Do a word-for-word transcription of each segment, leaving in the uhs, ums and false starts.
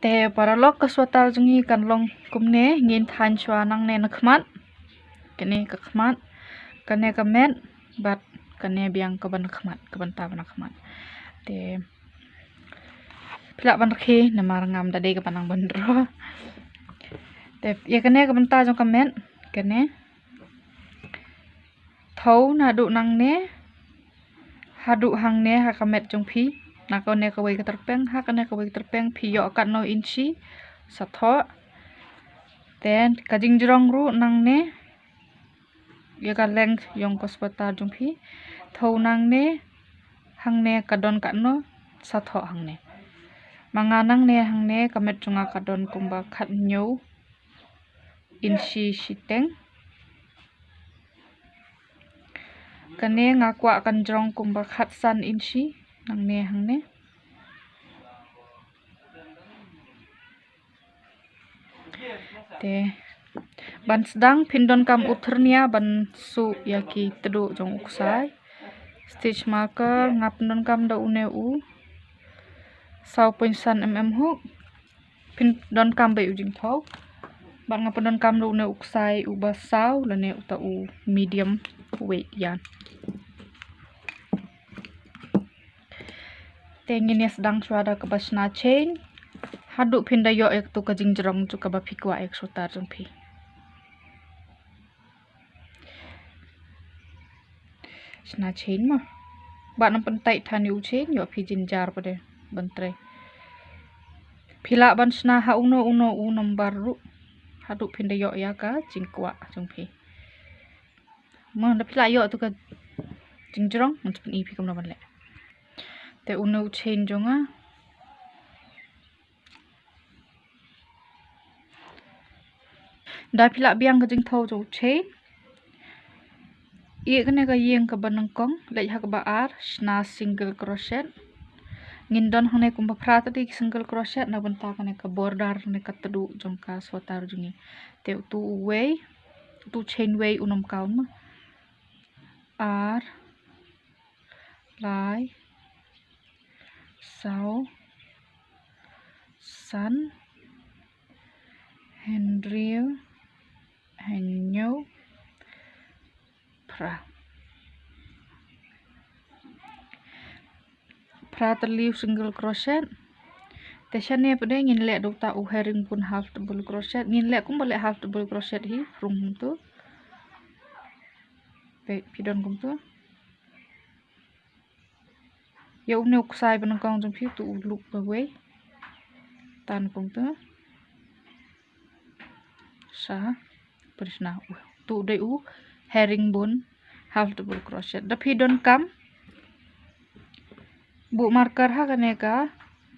Te paralok, ka sweater jong ngi kan long kumne, ngin thaiñ shuwa nangne na khmat. Kane ka khmat, kane ka met, bad kane biang kaba na khmat, ka bynta ba na khmat. Te phi lah ban rkhie namar ngam da dei kaba nang ban draw. Te ïa kane ka bynta jong ka met, kane. Thew naduh nangne haduh hangne ha ka met jong phi. Na kane kawei ka tyrpeng ha kane kawei ka tyrpeng phi ïoh katno inchi, sa thoh. Te ka jingjrong ruh nangne, ïa ka length jong ka sweater jong phi. Thew nangne hangne ka don katno, sa thoh hangne. Ma nga nangne hangne ka met jong nga ka don kumba khathynñiew inchi shiteng. Kane nga kwah kan jrong kumba khatsan inchi nangne hangne. Te ban sdang phin donkam u thyrnia ban suh ïa ki tduh jong u ksai. Stitch marker nga pyndonkam da une u saw point san mm hook. Phin donkam beit u jingthew. Bad nga pyndonkam da une u ksai uba saw lane uta u medium weight yarn. Te ngin ïa sdang shuwa da kaba shna chain haduh phin da ïoh ïa katu ka jingjrong jong kaba phi kwah ïa ka sweater jong phi. Shna chain mo. Bad nang pyntait than ïa u chain, ïoh phi jynjar pat de ban trei. Phi lah ban shna ha uno uno u nombar ruh haduh phin da ïoh ïa ka jingkwah jong phi. Mo, da phi lah ïoh tu ka jingjrong, ngan pyni phi kumno ban leh. Te une u chain jong nga. Da phi lah biang ka jingthew jong u chain. Ïa kane ka ïing kaba nyngkong, leit ha kaba ar, shna single crochet. Ngin don hangne kumba phra tylli ki single crochet na bynta kane ka border, kane ka tduh jong ka sweater jong ngi. Te utu uwei, utu chain wei u nym kaw mo. Ar, lai, saw, san, hynriew, hynñiew, phra. Phra tylli u single crochet. Te shane pat de ngin leh da uta u herringbone half double crochet. Ngin leh kumba leh half double crochet hi, phrung kumtu. Peit, phi don kumtu. Ïa une u ksai ba nyngkong jong phi, utu u loop ba wei. Tan kumtu. Sa, pyrshna u. Utu dei u herringbone half double crochet. Da phi donkam buh marker ha kane ka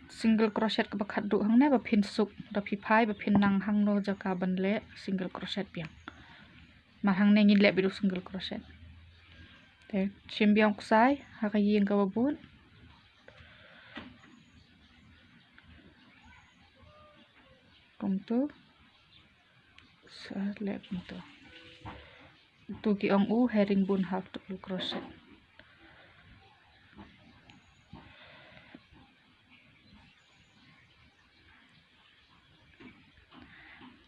single crochet kaba khatduh hangne ba phin suk, da phi phai ba phin nang hangno jaka ban leh single crochet biang. Mar hangne ngin leh beit u single crochet. Te shim biang u ksai ha ka ïing kaba bud. Kumtu. Sa leh kumtu. Utu ki ong u herringbone half double crochet.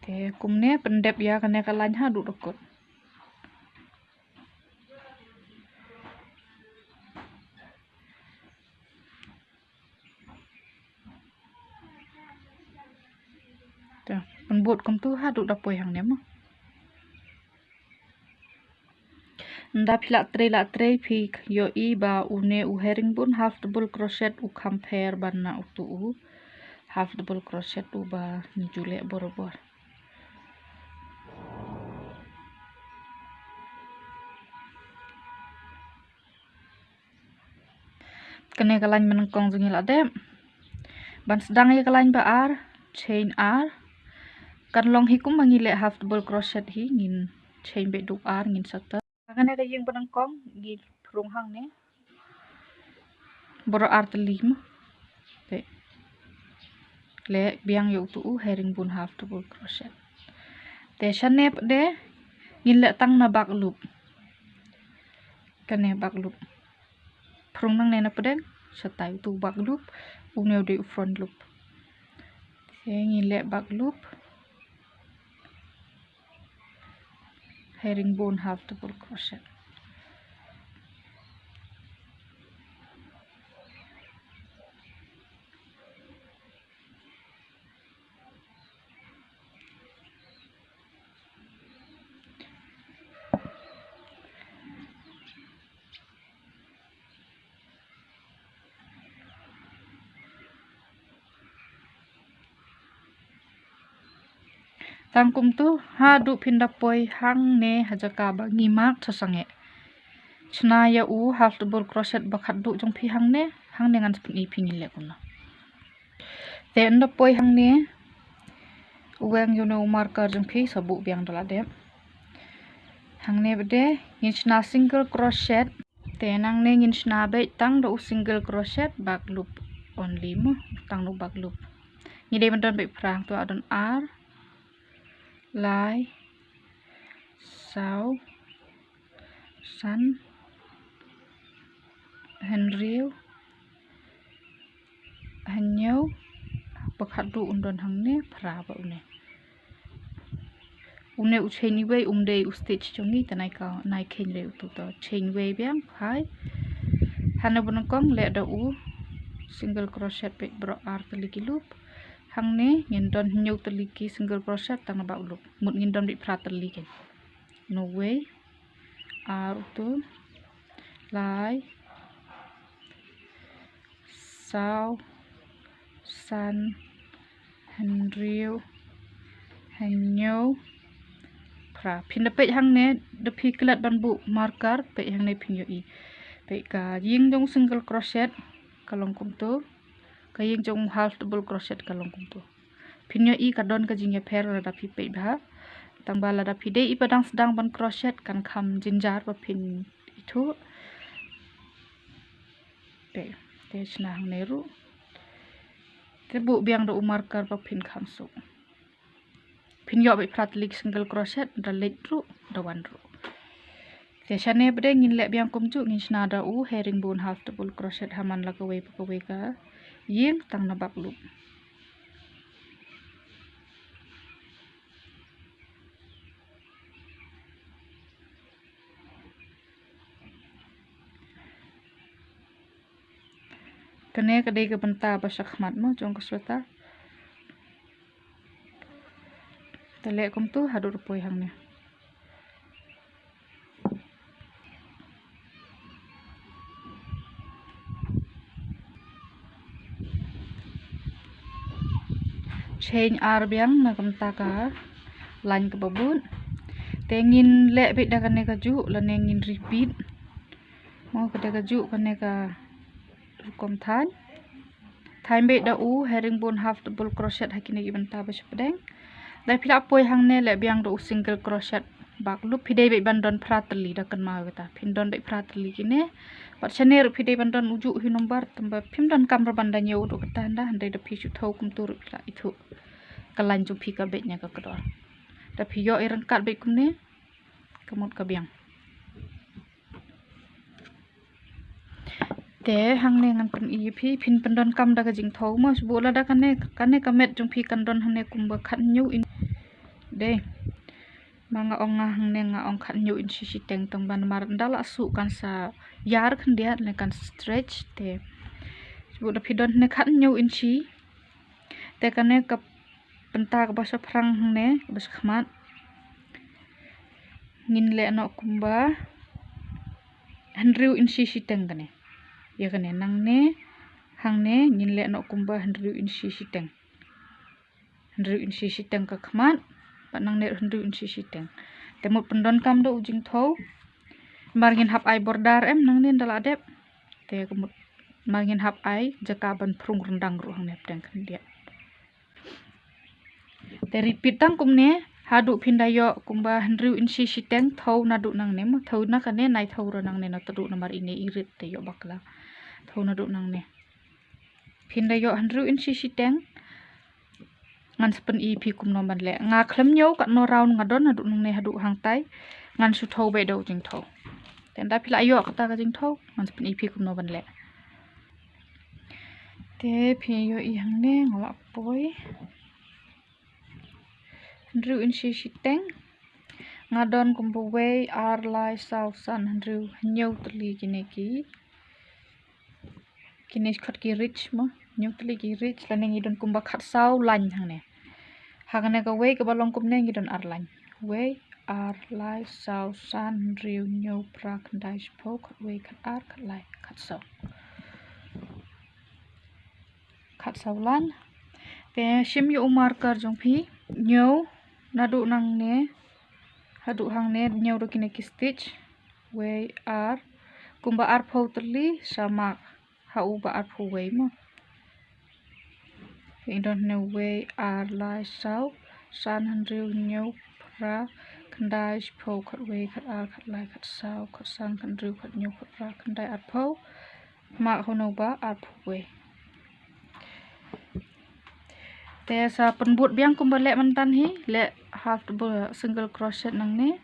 Te kumne pyndep ïa kane ka lain haduh da kut. Te pynbud kumtu haduh da poi hangne mo. Nda phi lah trei lah trei phi ïohi ba une u herringbone half double crochet u kham pher ban na utu u half double crochet uba ngi ju leh borabor. Kane ka lain ba nyngkong jong ngi la dep. Ban sdang ïa ka lain ba ar, chain ar. Kan long hi kumba ngi leh half double crochet hi, ngin chain beit da u ar, ngin sata. Kane ka ïing ba nyngkong ngi phrung hangne. Baroh ar tylli mo. Te leh biang ïa utu u herringbone half double crochet. Te shane pat de ngin leh tang na back loop. Kane back loop. Phrung nangne na pdeng, shatai utu back loop, une u dei u front loop. Te ngin leh bak loop. Herringbone half double crochet. Tang kumtu haduh phin da poi hangne ha jaka ba ngi mark sha sangeh. Shna ïa u half double crochet ba khatduh jong phi hangne, hangne ngan pyni phi ngin leh kumno. Te ynda poi hangne, u weng ïa une u marker jong phi, sa buh biang da la dep. Hangne pat de ngin shna single crochet. Te nangne ngin shna beit tang da u single crochet bak loop only mo, tang da u bak loop. Ngi dei ban don beit phra, hangto don ar, lai, saw, san, hynriew, hynñiew, ba khatduh un don hangne, phra ba une. Une u chain iwei um dei u stitch jong ngi, te nai ka, nai kheiñ re utu, to chain wei biang, phai. Hana ba nyngkong leh da u single crochet beit baroh ar tylli ki loop. Hangne ngin don hynñiew tylli ki single crochet tang na bak loop. Mut ngin don beit phra tylli kein. Uno uwei, ar utu, lai, saw, san, hynriew, hynñiew, phra. Phin da peit hangne, da phi klet ban buh marker, peit hangne phin ïohi. Peit ka ïing jong single crochet ka long kumtu, ka ïing jong half double crochet ka long kumtu. Phin ïohi ka don ka jingïapher lada phi peit bha. Tang ba lada phi dei i ba dang sdang ban crochet kan kham jynjar ba phin ithuh. Te, te shna hangne ruh. Te buh biang da u marker ba phin kham suk. Phin ïoh beit phra tylli ki single crochet, da leit ruh, da wan ruh. Te shane pat de ngin leh biang kumjuh, ngin shna da u herringbone half double crochet ha man la kawei pa kawei ka ïing tang na bak loop. Kane ka dei ka bynta ba sha khmat mo jong ka sweater. Te leh kumtu haduh da poi hangne. Chain ar biang na ka bynta ka line kaba bud. Te ngin leh beit da kane kajuh lane ngin repeat. Mo, ka dei kajuh kane ka rukom thaiñ. Thaiñ beit da u herringbone half double crochet ha kine ki bynta ba shapdeng. Da phi la poi hangne leh biang da u single crochet bak loop, phi dei beit ban don phra tylli, da kynmaw kata. Phin don beit phra tylli kine. Bad shane ruh phi dei ban don ujuh hi number, tang ba phim donkam ruh ban da ñiew da kata, hynda hynrei da phi shu thew kumtu ruh phi la ithuh ka line jong phi ka beit na ka kdor. Da phi ïoh i ryngkat beit kumne, ka mut ka biang. Te hangne ngan pyni ïa phi, phin pyndonkam da ka jingthew mo, shu buh lada kane, kane ka met jong phi kan don hangne kumba khathynñiew in. Dei. Ma nga ong nga hangne nga ong khathynñiew inshi shiteng, tang ba namar ynda la suh kan sa ïar khyndiat ne kan stretch te. Shu buh da phi don hangne khathynñiew inshi. Te kane ka bynta kaba shaphrang hangne, kaba shakhmat. Ngin leh noh kumba hynriew inshi shiteng kane. Ïa kane nangne, hangne, ngin leh noh kumba hynriew inshi shiteng. Hynriew inshi shiteng ka khmat, bad nangne hynriew inshi shiteng. Te mut pyndonkam da u jingthew. Namar ngin hap ai border em nangne ynda la dep. Te ka mut namar ngin hap ai jaka ban phrung ryndang ruh hangne pdeng khyndiat. Te repeat tang kumne, haduh phin da ïoh kumba hynriew inshi shiteng, thew naduh nangne mo, thew na kane, nai thew ruh nangne na taduh namar ine i rit te ïoh bakla. Thew naduh nangne. Phin da ïoh hynriew inshi shiteng. Ngan sa pyni phi kumno ban leh. Nga khlem ñiew katno round nga don naduh nangne haduh hangtai. Ngan shu thew beit da u jingthew. Te ynda phi la ïoh kata ka jingthew, ngan sa pyni phi kumno ban leh. Te phi ïohi hangne nga la poi. Hynriew inshi shiteng. Nga don kumba wei, ar, lai, saw, san, hynriew, hynñiew tylli kine ki. Kine khot ki ridge mo. Hynñiew tylli ki ridge, lane ngi don kumba khatsaw lain hangne. Ha kane kawei kaba long kumne ngi don ar lain. Wei, ar, lai, saw, san, hynriew, hynñiew, phra, khyndai, shiphew, khatwei, khatar, khatlai, khatsaw. Khatsaw lain. Te shim ïa u marker jong phi. Hynñiew naduh nangne haduh hangne, hynñiew da kine ki stitch. Wei, ar, kumba arphew tylli sa mark ha uba arphew wei mo. Ngi don hangne wei, ar, lai, saw, san, hynriew, hynñiew, phra, khyndai, shiphew, khatwei, khatar, khatlai, khatsaw, khatsan, khathynriew, khathynñiew, khatphra, khyndai, arphew. Mark ha uno uba arphew wei. Te sa pynbud biang kumba leh mynta hi, leh half double single crochet nangne.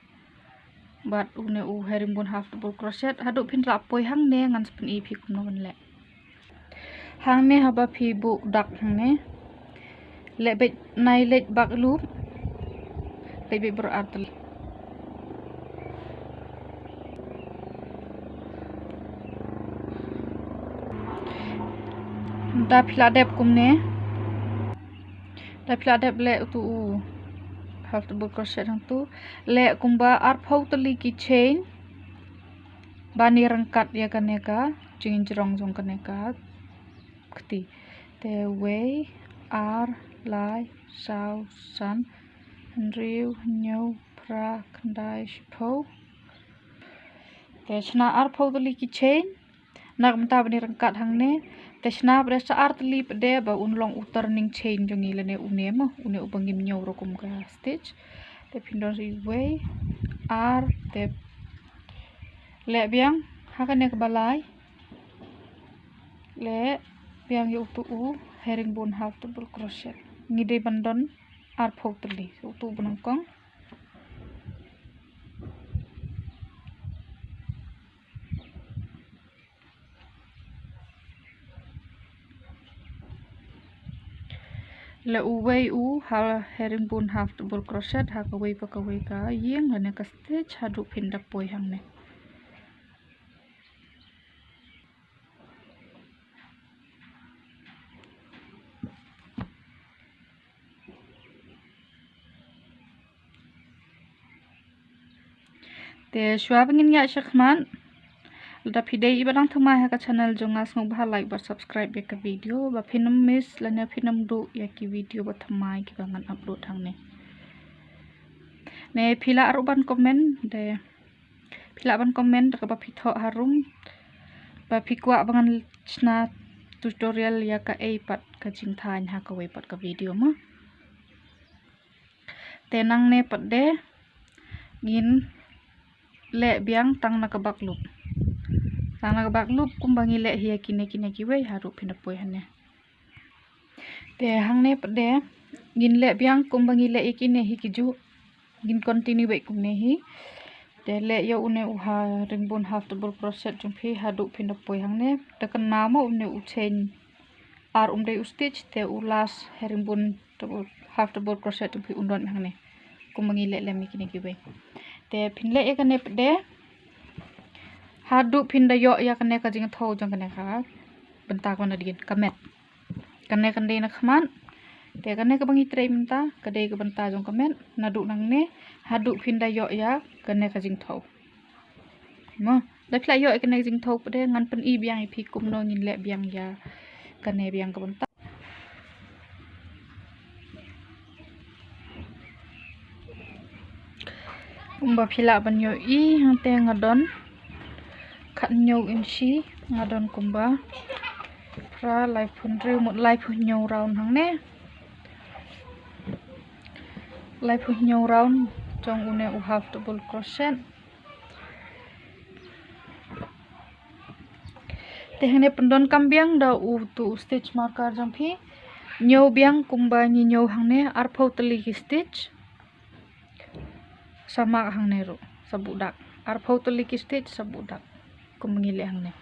Bad une u herringbone half double crochet, haduh phin lah poi hangne ngan sa pyni phi kumno ban leh. Hangne haba phi buh dak hangne, leh beit nai leit bak loop. Leit beit baroh ar tylli. Da phi la dep kumne. Da phi la dep leh utu u half double crochet hangtu. Leh kumba arphew tylli ki chain. Ban ïa ryngkat ïa kane ka jingjrong jong kane ka kti. Te wei, ar, lai, saw, san, hynriew, hynñiew, phra, khyndai, shiphew. Te shna arphew tylli ki chain. Na ka bynta ban ïa ryngkat hangne. Te shna pat de sa ar tylli pat de ba un long u turning chain jong ngi lane une mo, une uba ngim ñiew ruh kum ka stitch. Te phin don sa wei, ar, te leh biang ha kane kaba lai. Leh biang ïa utu u herringbone half double crochet. Ngi dei ban don arphew tylli, utu uba nyngkong. Leh uwei u ha herringbone half double crochet ha kawei pa kawei ka ïing lane ka stitch haduh phin da poi hangne. Te shuwa ba ngin ïaid shakhmat, lada phi dei iba dang thymmai ha ka channel jong nga, sngewbha like bad subscribe ïa ka video ba phin ym miss lane phin ym duh ïa ki video ba thymmai kiba ngan upload hangne. Ne phi lah ruh ban comment de. Phi lah ban comment da kaba phi thoh harum ba phi kwah ba ngan shna tutorial ïa kaei pat ka jingthaiñ ha kawei pat ka video mo. Te nangne pat de ngin leh biang tang na ka bak loop. Tang na ka bak loop kumba ngi leh hi ïa kine kine kiwei haduh phin da poi hangne. Te hangne pat de ngin leh biang kumba ngi leh ïa kine hi kijuh. Ngin continue beit kumne hi. Te leh ïa une u herringbone half double crochet jong phi haduh phin da poi hangne. Te kynmaw mo une u chain ar um dei u stitch, te u last herringbone double, half double crochet jong phi un don hangne. Kumba ngi leh lem ïa kine kiwei. Te phin leh ïa kane pat de haduh phin da ïoh ïa kane ka jingthaw jong kane ka bynta kaba na dien ka met. Kane kan dei na khmat. Te kane kaba ngi trei mynta ka dei ka bynta jong ka met, naduh nangne haduh phin da ïoh ïa kane ka jingthaw. Mo, da phi la ïoh ïa kane ka jingthaw pat de ngan pyni biang ïa phi kumno ngin leh biang ïa kane biang ka bynta. Kumba phi lah ban ïohi hangte nga don khathynñiew inshi, nga don kumba phra, laiphew hynriew, mut laiphew hynñiew round hangne. Laiphew hynñiew round jong une u half double crochet. Te hangne pyndonkam biang da utu u stitch marker jong phi. Ñiew biang kumba ngi ñiew hangne, arphew tylli ki stitch. Sa mark hangne ruh, sa buh dak. Arphew tylli ki stitch, sa buh dak. Kumba ngi leh hangne.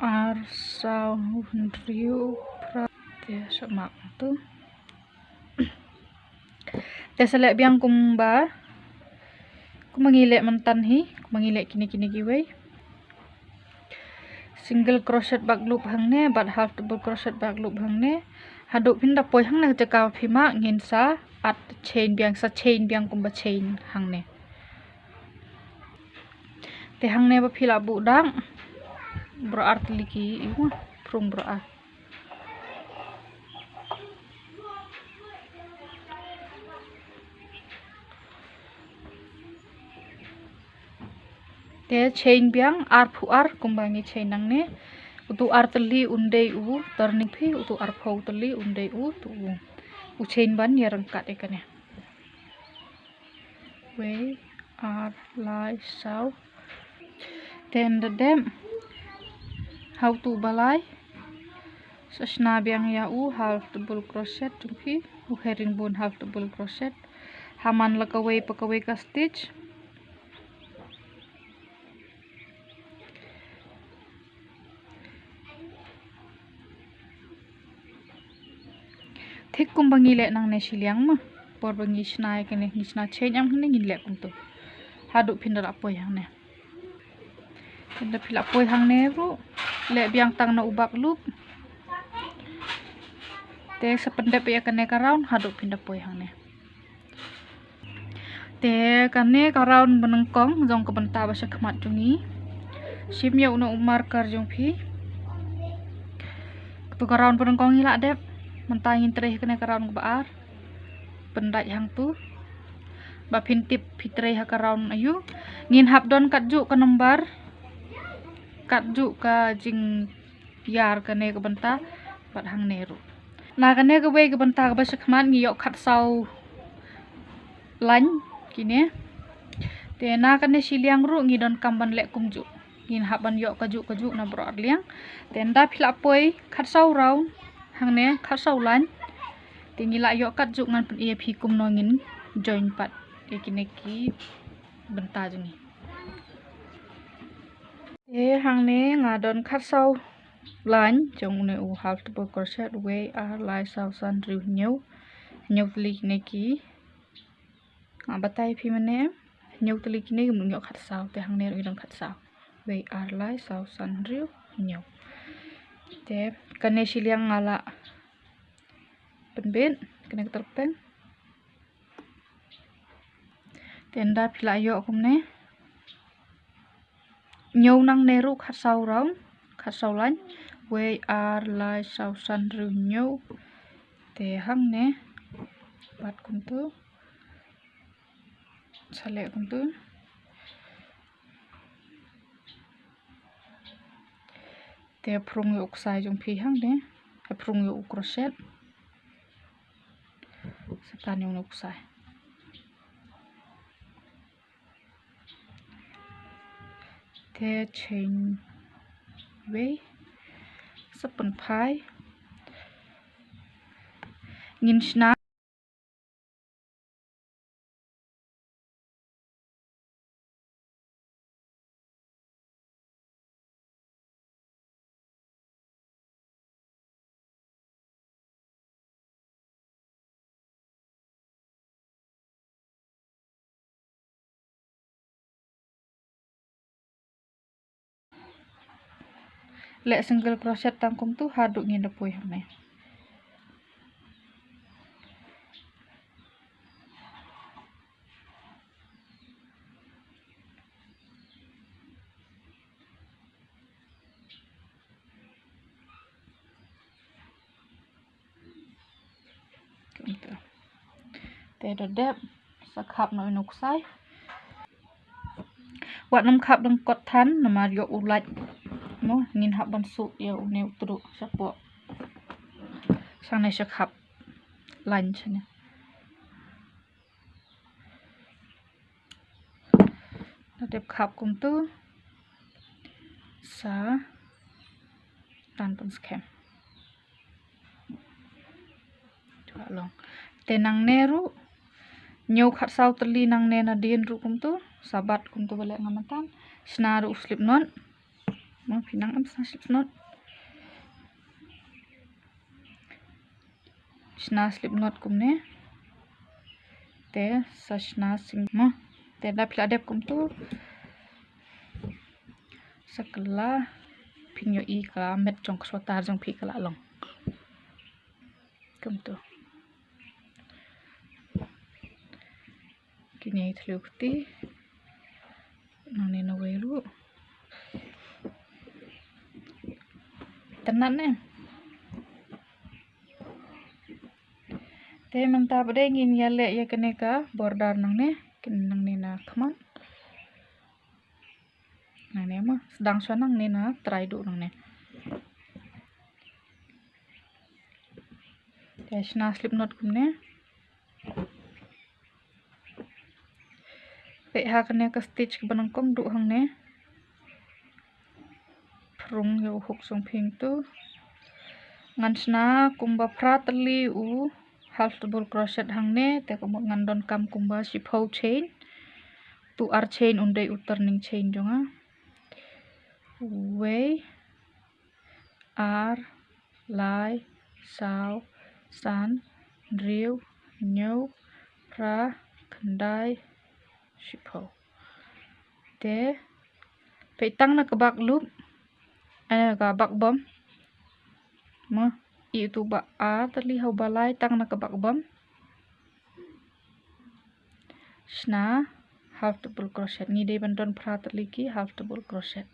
Ar saw hynriew phra. Te sa mak tu. Te sa leh biang kumba, kumba ngi leh myntan hi, kumba ngi leh kine kine kiwei. Single crochet back loop hangne bad half double crochet back loop hangne. Haduh phin da poi hangne ka jaka phi mah, ngin sa add chain biang, sa chain biang kumba chain hangne. Te hangne ba phi lah buh dang, baroh ar tylli ki, iwa, phrung baroh ar. Te chain biang arphew ar kumba ngi chain nangne. Utu ar tylli un dei u turning phi, utu arphew tylli un dei utu u. U chain ban ïa ryngkat ïa kane. Wei, ar, lai, saw. Te ynda dep ha utu ba lai, sa shna biang ïa u half double crochet jong phi, u herringbone half double crochet ha man la kawei pa kawei ka stitch. Thik kumba ngi leh nangne shiliang ma. Por ba ngi shna ïa kane, ngi shna chain hangne, ngin leh kumtu. Haduh phin da lah poi hangne. Phin da, phi lah poi hangne ruh, leh biang tang na u back loop. Te sa pyndep ïa kane ka round haduh phin da poi hangne. Te kane ka round ba nyngkong jong ka bynta ba sha khmat jong ngi. Shim ïa uno u marker jong phi. Katu ka round ba nyngkong ngi lah dep. Mynta ngin trei kane ka round kaba ar. Pyndait hangtu. Ba phin tip phi trei ha ka round aïu. Ngin hap don katjuh ka number, katjuh ka jing ïar kane ka bynta bad hangne ruh. Na kane kawei ka bynta kaba sha khmat ngi ïoh khatsaw line kine. Te na kane shiliang ruh ngi donkam ban leh kumjuh. Ngin hap ban ïoh kajuh kajuh na baroh ar liang. Te ynda phi lah poi khatsaw round hangne, khatsaw line. Te ngi lah ïoh katjuh, ngan pyni ïa phi kumno ngin join pat ïa kine ki bynta jong ngi. Te hangne nga don khatsaw line jong une u half double crochet, wei, ar, lai, saw, san, hynriew, hynñiew. Hynñiew tylli kine ki. Nga batai phi mynne, hynñiew tylli kine ki, mut ngi ïoh khatsaw, te hangne ruh ngi don khatsaw. Wei, ar, lai, saw, san, hynriew, hynñiew. Te kane shiliang nga lah pynbit kane ka tyrpeng. Te ynda phi lah ïoh kumne. Hynñiew nangne ruh khatsaw round, khatsaw line. Wei, ar, lai, saw, san, hynriew, hynñiew. Te hangne pat kumtu. Sa leh kumtu. Te phrung ïa u ksai jong phi hangne. Te phrung ïa u crochet. Sa tan ïa u ksai. Te chain wei. Sa pynphai. Ngin shna. Leh single crochet tang kumtu haduh ngin da poi hangne. Kumta. Te da dep sa khap noh ïa u ksai. Wat nym khap dang kot than namar ïoh u lait. Mo, ngin hap ban suh ïa une u tru shapoh. Shane sa khap line shane. Da dep khap kumtu sa tan pynskhem. Chwa long. Te nangne ruh, hynñiew khatsaw tylli nangne nadien ruh kumtu, sa bat kumtu ba leh nga myntan. Shna ruh u slip knot. Mo, phi nang em sa slip knot. Shna slip knot kumne. Te sa shna sing mo. Te da phi la dep kumtu. Sa kylla phin ïohi ka met jong ka sweater jong phi ka la long. Kumtu. Kine thliew kti. Nangne na wei ruh. Tynat ne. Te mynta pat de ngin ïa leh ïa kane ka border nangne. Kine nangne na khmat. Nangne mo, sdang shuwa nangne na trai duh nangne. Te shna slip knot kumne. Peit ha kane ka stitch kaba nyngkong duh hangne. Pynrung ïa u hook jong phi hangtu. Ngan shna kumba phra tylli u half double crochet hangne, te kumba ngan donkam kumba shiphew chain. Tu ar chain un dei u turning chain jong nga. Wei, ar, lai, saw, san, hynriew, hynñiew, phra, khyndai, shiphew. Te peit tang na ka back loop, eh, ka back bump. Mo, i utu ba ar tylli ha uba lai tang na ka back bump. Shna half double crochet, ngi dei ban don phra tylli ki half double crochet.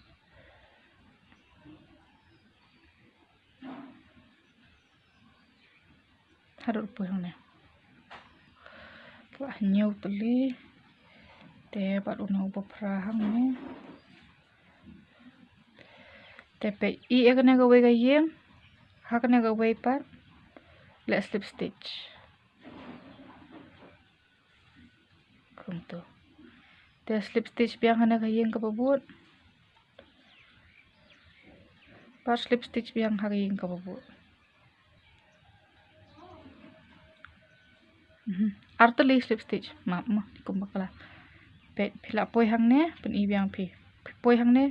Harud poi hangne. Lah hynñiew tylli. Te pat une uba phra hangne. Te peit ïa kane kawei ka ïing. Ha kane kawei pat leh slip stitch. Kumtu. Te slip stitch biang ha kane ka ïing kaba bud. Pat slip stitch biang ha ka ïing kaba bud. Mhm. Ar tylli slip stitch. Map mo, kumba kala. Peit, phi lah poi hangne, pyni biang phi. Phi poi hangne.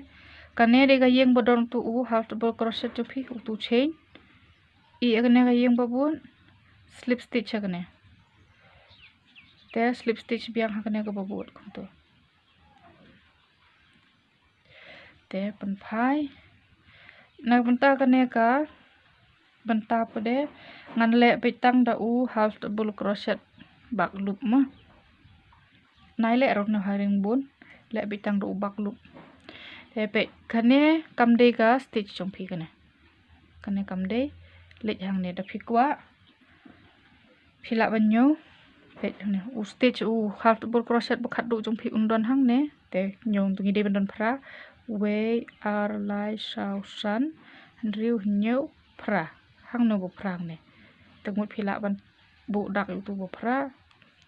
Kane dei ka ïing ba don utu u half double crochet jong phi, utu chain. Ïa kane ka ïing ba bud. Slip stitch ha kane. Te slip stitch biang ha kane kaba bud kumtu. Te pynphai. Na bynta kane ka bynta pat de ngan leh beit tang da u half double crochet back loop mo. Nai leh ruh na ha ring bun, leh beit tang da u back loop. Te peit kane kam dei ka stitch jong phi kane. Kane kam dei, leit hangne da phi kwah. Phi lah ban ñiew. Peit hangne. U stitch u half double crochet ba khatduh jong phi un don hangne. Te ñiew, ngi dei ban don phra. Wei, ar, lai, saw, san, hynriew, hynñiew, phra. Hangno ba phra hangne. Te mut phi lah ban buh dak utu ba phra.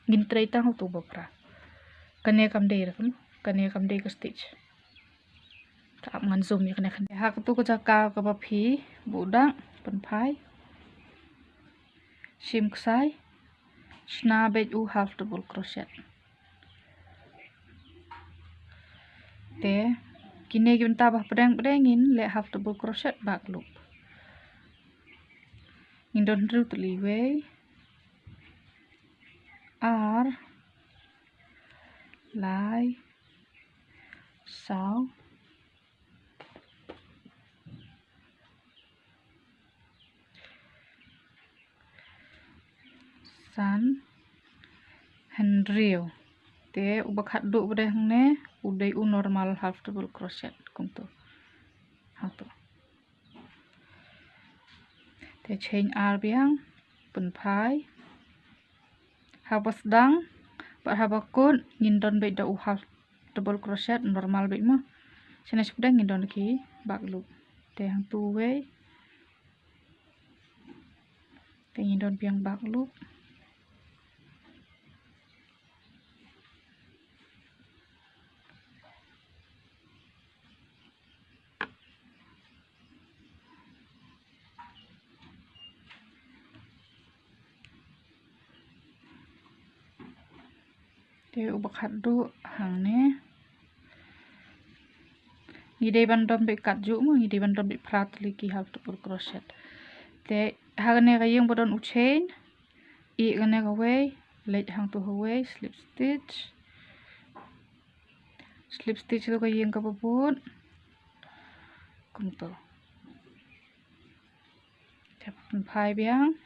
Ngin trei tang utu ba phra. Kane kam dei ruh, kane kam dei ka stitch. Ka ap ngan zoom ïa kane kane. Ha katu ka jaka kaba phi buh dak, pynphai. Shim ksai. Shna beit u half double crochet. Te kine ki bynta ba pdeng pdeng ngin leh half double crochet back loop. Ngin don hynriew tylli, wei, ar, lai, saw, san, hynriew. Te uba khatduh ba dei hangne u dei u normal half double crochet kumtu. Hangtu. Te chain ar biang, pynphai. Haba sdang bad haba kut ngin don beit da u half double crochet normal beit mo. Shane shipdeng ngin don ki back loop. Te hangtu wei. Te ngin don biang back loop. Te uba khatduh hangne. Ngi dei ban dom beit katjuh mo, ngi dei ban dom beit phra tylli ki ha u typur crochet. Te ha kane ka ïing ba don u chain, ïeh kane kawei, leit hangto kawei, slip stitch. Slip stitch to ka ïing kaba bud. Kumto. Te pynphai biang.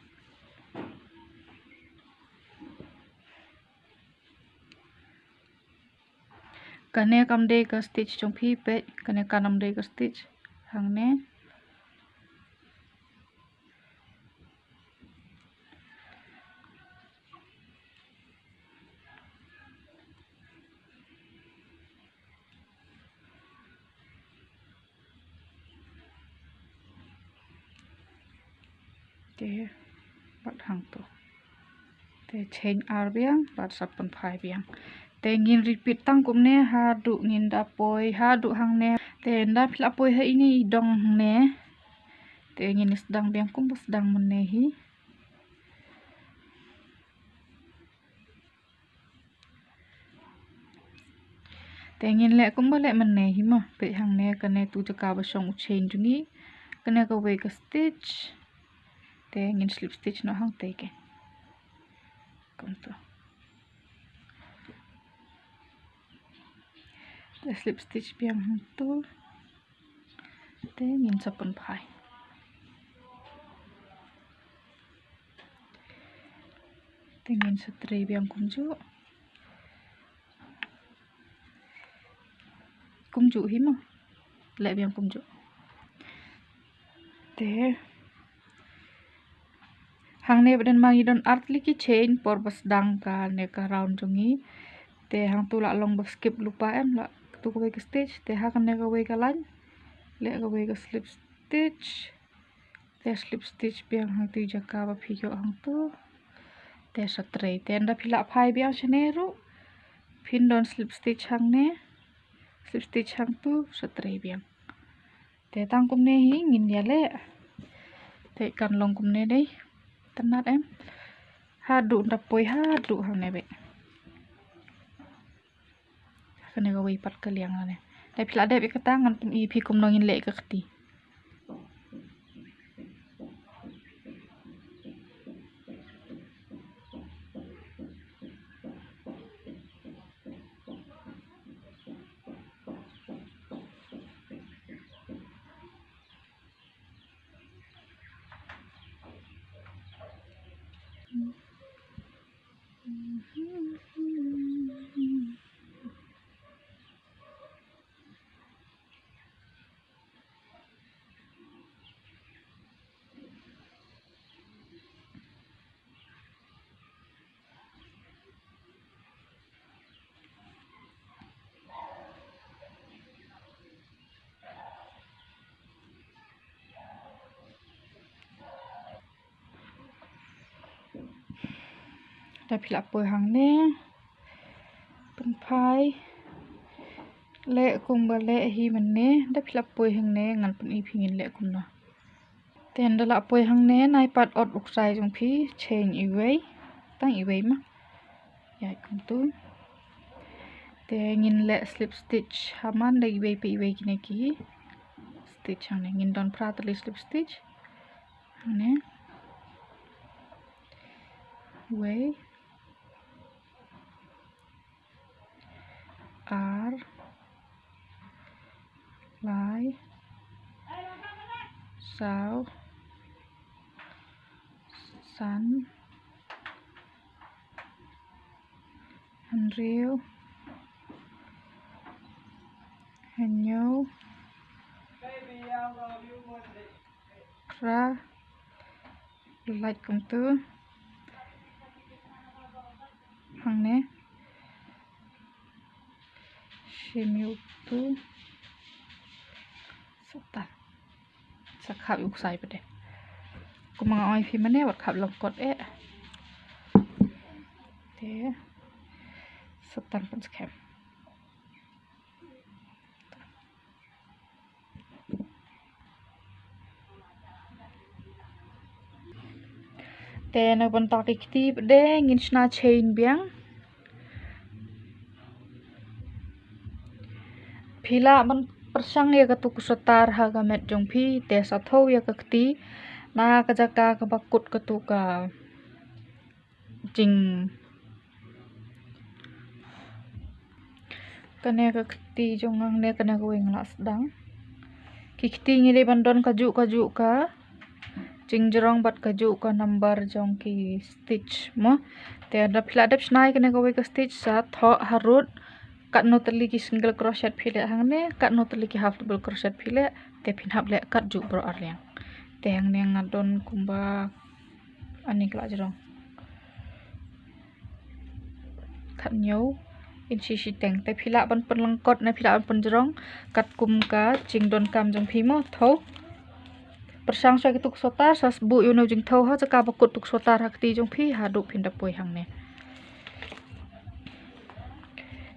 Kane kam dei ka stitch jong phi, peit, kane kam dei ka stitch hangne. Te bad hangto. Te chain ar biang bad sa pynphai biang. Te ngin repeat tang kumne haduh ngin da poi haduh hangne. Te nda phi la poi ha ine i dong hangne. Te ngin sdang biang kumba sdang mynne hi. Te ngin leh kumba leh mynne hi mo. Peit hangne kane tu jaka ba shong u chain jong ngi. Kane kawei ka stitch. Te ngin slip stitch noh hangtei ke. Kumto. Te slip stitch biang hangto. Te ngin sa pynphai. Te ngin sa trei biang kumjuh. Kumjuh hi mo. Leh biang kumjuh. Te hangne ba don ma ngi don ar tylli ki chain por ba sdang kane ka round jong ngi. Te hangto la long ba skip lypa em, la tu kawei ka stitch. Te ha kane kawei ka line leh kawei ka slip stitch. Te slip stitch biang hangto jaka ba phi ïoh hangto. Te sa trei. Te nda phi la phai biang shane ruh phin don slip stitch hangne. Slip stitch hangto sa trei biang. Te tang kumne hi ngin ïaleh. Te kan long kumne dei. Tynnat em. Haduh nda poi haduh hangne beit. Kane kawei pat ka liang lane. Te phi la dep ïa kata ngan pyni phi kumno ngin leh ka kti. Da phi la poi hangne. Pynphai. Leh kumba leh hi mynne. Da phi la poi hangne ngan pyni phi ngin leh kumno. Te nda la poi hangne nai pat ot u ksai jong phi chain iwei. Tang iwei ma. Ïa kumtu. Te ngin leh slip stitch ha man da iwei pa iwei kine ki stitch hangne. Ngin don phra tylli slip stitch. Hangne. Wei. Ar. Lai. Saw. San. Hynriew. Hynñiew. Phra. Lait kumtu. Hangne. Shim ïa utu. Sata. Sa khap ïa u ksai pat de. Kumba nga ong ïa phi mynne wat khap lyngkot eh. Te sa tan pynskhem. Te na bynta ki kti pat de ngin shna chain biang. Phi lah ban pyrshang ïa katu ka sweater ha ka met jong phi, te sa thew ïa ka kti na ka jaka kaba kut katu ka jing kane ka kti jong nga ne kane kawei nga la sdang. Ki kti ngi dei ban don kajuh kajuh ka jingjrong bad kajuh ka number jong ki stitch mo. Te da phi la dep shna ïa kane kawei ka stitch sa thoh harud katno tylli ki single crochet phi leh hangne, katno tylli ki half double crochet phi leh, te phin hap leh katjuh baroh arliang. Te hangne nga don kumba ani ka la jrong. Khatñiew inchi shiteng. Te phi lah ban pynlyngkot ne phi lah ban pynjrong katkum ka jingdonkam jong phi mo. Thew. Pyrshang shuwa katu ka sweater sa buh ïa une u jingthew ha jaka ba kut tu ka sweater ha kti jong phi haduh phin da poi hangne.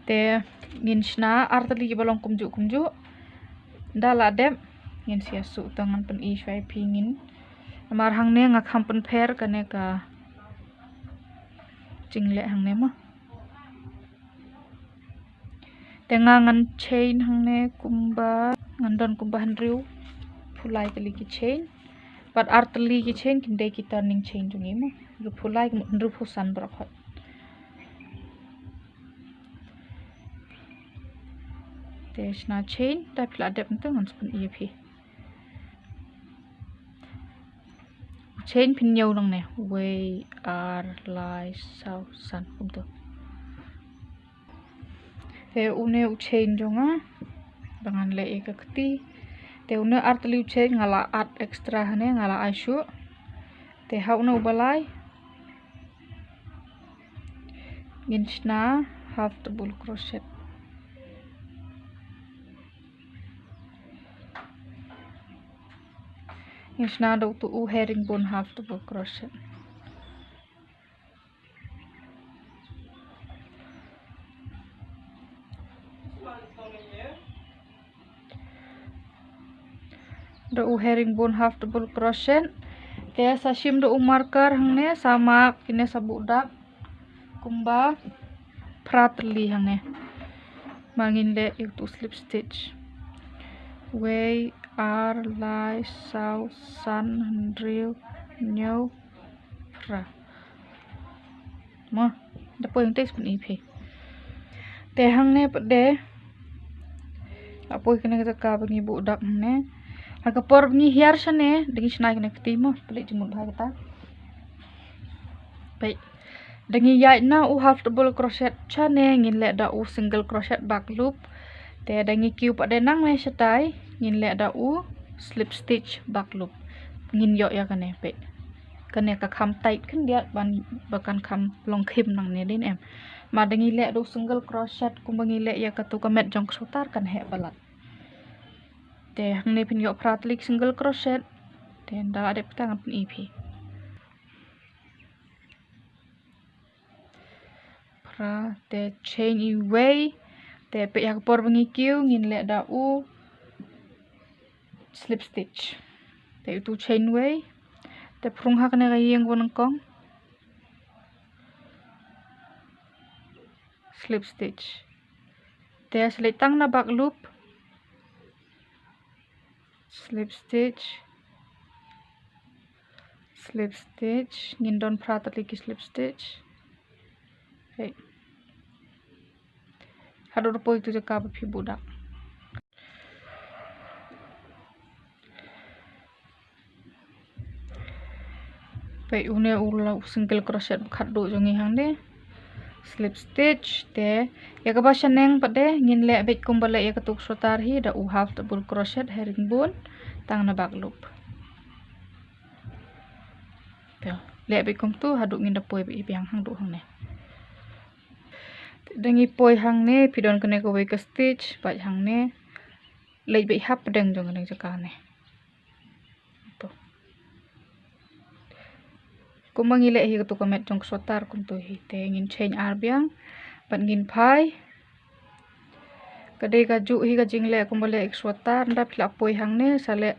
Te ngin shna artylli kiba long kumjuh kumjuh. Da la dep ngin sa ïa suh, to ngan pyni shuwa ïa phi ngin. Namar hangne nga kham pynpher kane ka jingleh hangne mo. Te nga ngan chain hangne kumba, ngan don kumba hynriew phew lai tylli ki chain. Bad ar tylli ki chain kin dei ki turning chain jong ngi mo. Hynriew phew lai, hynriew phew san baroh khoit. Te shna chain, da phi la dep mynta ngan sa pyni ïa phi. Chain phin ñiew nangne, wei, ar, lai, saw, san, kumtu. Te une u chain jong nga ba ngan leh ïa ka kti. Te une ar tylli u chain nga la add extra hangne, nga la ai shuh. Te ha une uba lai ngin shna half double crochet. Ngin shna da utu u herringbone half double crochet. Da u herringbone half double crochet. Te sa shim da u marker hangne, sa mark ine, sa buh dak kumba phra tylli hangne. Ba ngin leh ïa utu slip stitch. Wei, ar, lai, saw, san, hynriew, hynñiew, phra. Mo, da poi hangtei sa pyni ïa phi. Te hangne pat de la poi kane ka jaka ba ngi buh dak hangne. Ha ka por ba ngi hiar shane da ngi shna kane ka kti mo, pynleit jingmut bha kata. Peit. Da ngi ïaid na u half double crochet shane ngin leh da u single crochet back loop. Te da ngi kiew pat de nangne shatai ngin leh da u slip stitch back loop. Ngin ïoh ïa kane, peit. Kane ka kham tight khyndiat ban ba kan kham long khim nangne dei ne em. Ma da ngi leh da u single crochet kumba ngi leh ïa katu ka met jong ka sweater kan heh palat. Te hangne phin ïoh phra tylli ki single crochet. Te da la dep kata ngan pyni ïa phi. Phra, te chain iwei. Te peit ha ka por ba ngi kiew ngin leh da u slip stitch. Te utu chain wei. Te phrung ha kane ka ïing ba nyngkong. Slip stitch. Te sa leit tang na back loop. Slip stitch, slip stitch, ngin don phra tylli ki slip stitch. Hei. Haduh da poi tu jaka ba phi buh dak. Peit une u la u single crochet ba khatduh jong ngi hangne. Slip stitch te ïa kaba shaneng pat de ngin leh beit kumba leh ïa katu ka sweater hi da u half double crochet herringbone tang na back loop. Te leh beit kumtu haduh ngin da poi beit biang hangduh hangne. Da ngi poi hangne phi don kane kawei ka stitch bad hangne leit beit hapdeng jong kane jaka ne. To. Kumba ngi leh hi katu ka met jong ka sweater kumtu hi te ngin chain ar biang bad ngin phai. Ka dei kajuh hi ka jingleh kumba leh ka sweater, nda phi la poi hangne sa leh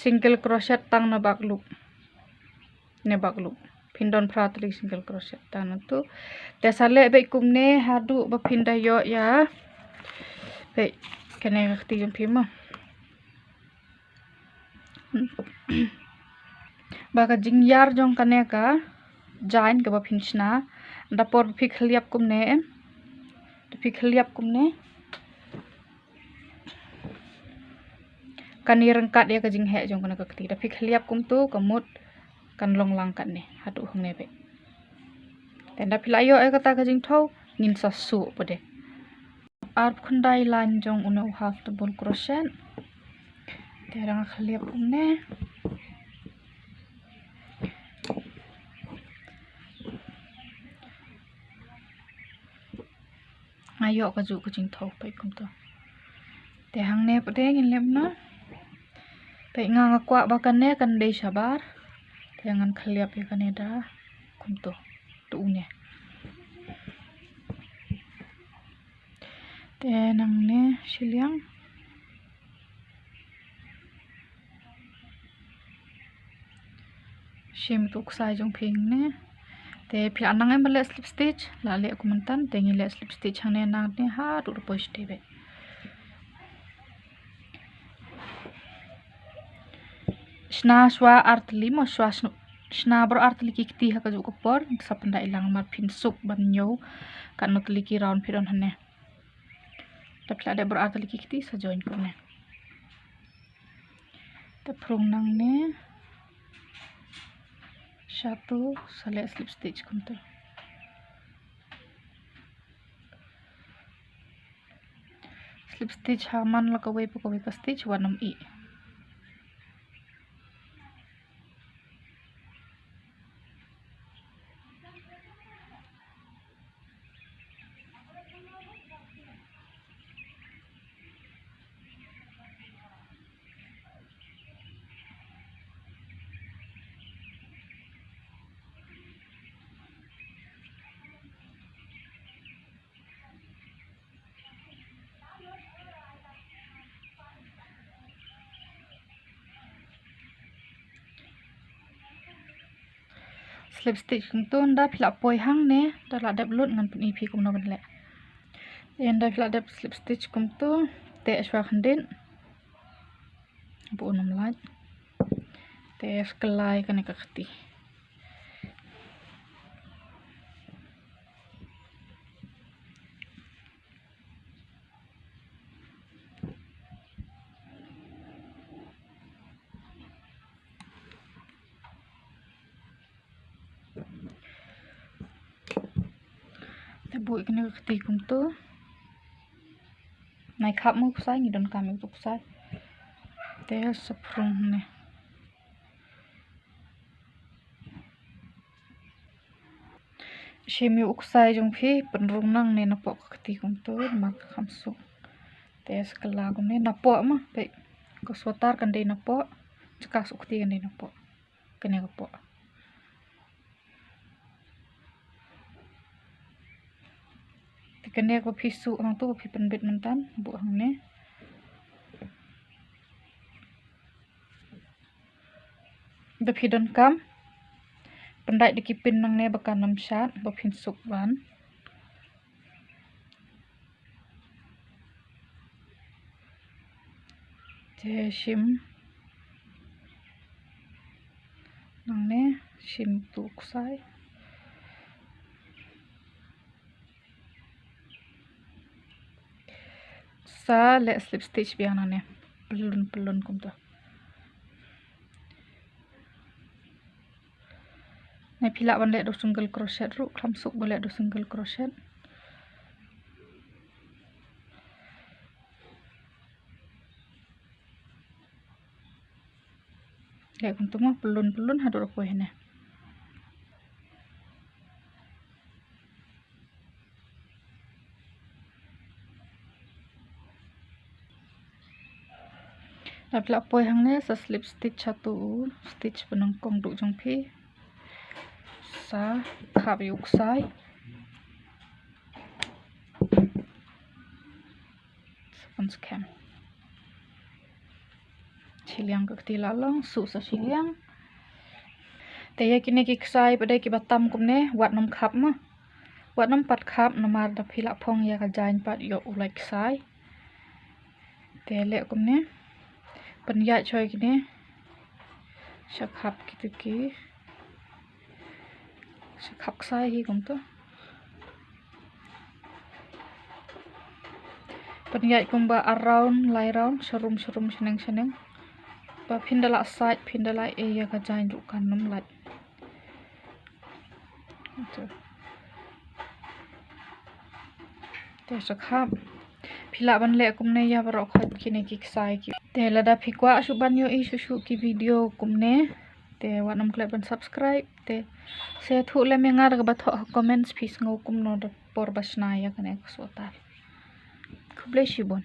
single crochet tang na back loop. Ne back loop. Phin don phra tylli single crochet tang na tu. Te sa leh beit kumne haduh ba phin da ïoh ïa. Beit. Kane ka kti jong phi mo. Ba ka jingïar jong kane ka jaiñ kaba phin shna, da por ba phi khliap kumne, em, da phi khliap kumne, kan ïa ryngkat ïa ka jingheh jong kane ka kti. Da phi khliap kumtu, ka mut kan long lang katne haduh hangne beit. Te da phi la ïoh ïa kata ka jingthaw, ngin sa suh pat de. Arphew khyndai lain jong une u half double crochet. Te dang khliap une. Nga ïoh kajuh ka jingthaw peit kumto. Te hangne pat de ngin lep noh. Peit nga, nga kwah ba kane kan dei shabar. Te ngan khliap ïa kane da kumto. To une. Te nangne shiliang. Shim tu u ksai jong phi hangne. Te phi la nang em ban leh slip stitch, la leh kumne tang, te ngi leh slip stitch hangne nangne haduh da poi shatei beit. Shna shuwa ar tylli mo, shuwa shna, shna baroh ar tylli ki kti ha kajuh ka por, sa pyndait lang namar phin suk ban ñiew katno tylli ki round phi don hangne. Te phi la dep baroh ar tylli ki kti sa join kumne. Te phrung nangne. Shatu sa leh slip stitch kumto. Slip stitch ha man la kawei pa kawei ka stitch wat nym ih. Slip stitch kumto, ynda phi la poi hangne, da la dep lut ngan pyni phi kumno ban leh. Ynda phi la dep slip stitch kumto, teh shuwa khyndiat. Ba un ym lait. Te sa kylla ïa kane ka kti. Te buh ïa kane ka kti kumto. Nai khap mo u ksai, ngi donkam ïa u ksai. Te sa phrung hangne. Shim ïa u ksai jong phi, pynrung nangne napoh ka kti kumto, namar ka kham suk. Te sa kylla kumne napoh mo, peit. Ka sweater kan dei napoh, jaka suk kti kan dei napoh. Kane ka poh. Te kane ka phi suh hangto, phi pynbit mynta, buh hangne. Da phi donkam, pyndait da ki pin nangne ba kan ym shad, ba phin suk ban. Te shim nangne, shim tu u ksai. Sa leh slip stitch biang nangne. Pylun pylun kumta. Nai phi lah ban leh da u single crochet ruh, khlem suk ba leh da u single crochet. Leh kumta mo, pylun pylun haduh ruh poi hangne. Lada phi lah poi hangne sa slip stitch ha tu u stitch ba nyngkong duh jong phi. Sa khap ïa u ksai. Sa pynskhem. Shiliang ka kti la long, suh sa shiliang. Te ïa kine ki ksai pat de kiba tam kumne, wat nym khap mo. Wat nym pat khap namar da phi lah phong ïa ka jaiñ pat ïoh u lait ksai. Te leh kumne. Pynïaid choi kine. Sha khap kitu ki. Sha khap ksai hi kumtu. Pynïaid kumba ar round, lai round, sharum sharum, shaneng shaneng. Ba phin da lah sait, phin da lah ei ïa ka jaiñ ruh kan ym lait. Te sha khap. Phi lah ban leh kumne ïa baroh khoit kine ki ksai ki. Te lada phi kwah shuh ban ïohi shuh shuh ki video kumne, te wat nym klet ban subscribe. Te sngewthuh lem ïa nga da kaba thoh ha comments, phi sngew kumno da por ba shna ïa kane ka sweater. Khublei shibun.